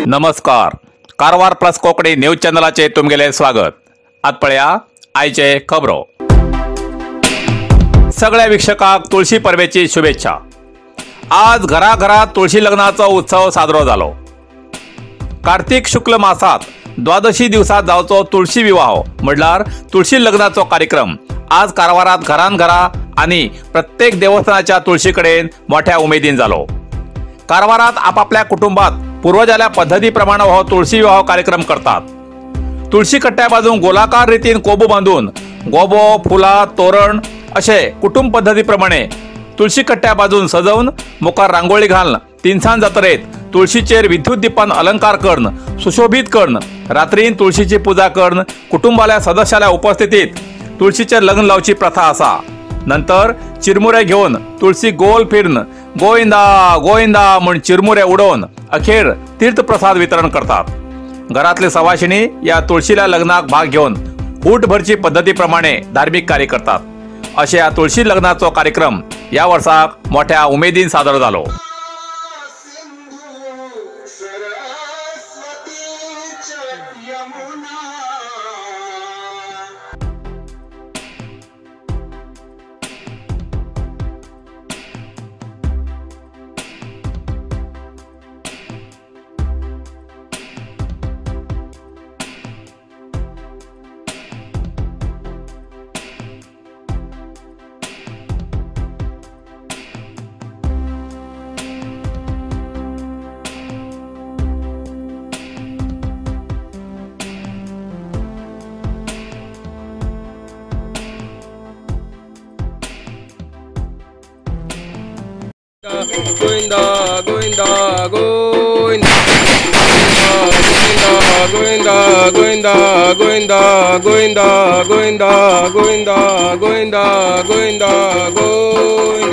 नमस्कार, Karwar plus Konkani news चॅनलाचे तुमगेले स्वागत। आज पळया आयचे खबरो। सगळ्या वीक्षकांक तुळशी परबेची शुभेच्छा। आज घराघरात तुळशी लग्नाचो उत्सव साजरो जालो। कार्तिक शुक्ल मासात द्वादशी दिवसा जावचो तुळशी विवाह म्हणल्यार तुळशी लग्नाचो कार्यक्रम आज कारवारात घरान घरा आणि प्रत्येक देवस्थानाच्या तुळशी कडेन मोठ्या उमेदीन जालो। कारवारात आपापल्या कुटुंबात पूर्वजाल्या पद्धतीप्रमाणे हो तुळशी विवाह कार्यक्रम करतात। तुळशी कट्ट्या बाजून गोलाकार रीतीन कोबू बांधून गोबो फुला तोरण असे कुटुंब पद्धतीप्रमाणे तुळशी कट्ट्या बाजून सजवून मुखार रांगोळी घालून तिनसान जात्रेत तुळशीचेर विद्युत दीपान अलंकार करून सुशोभित करून रात्रीन तुळशीची पूजा करून कुटुंबाल्या सदस्याल्या उपस्थितीत तुळशीचेर लग्न लावची प्रथा आसा। नंतर चिरमुरे घेवन तुळशी गोल फिरून गोविंदा गोविंदा म्हण चिरमुरे उडोवन अखेर तीर्थप्रसाद वितरण करतात। घरातले सवाशिणी या तुळशीला लग्नाक भाग घेवन हूट भरची पद्धतीप्रमाणे धार्मिक कार्य करतात। असे या तुळशी लग्नाचो कार्यक्रम या वर्षाक मोठ्या उमेदीन सादर जालो। गोविंदा गोविंदा गोविंदा गोविंदा गोविंदा गोविंदा गोविंदा गोविंदा गोविंदा गोविंदा गोविंदा गोविंदा।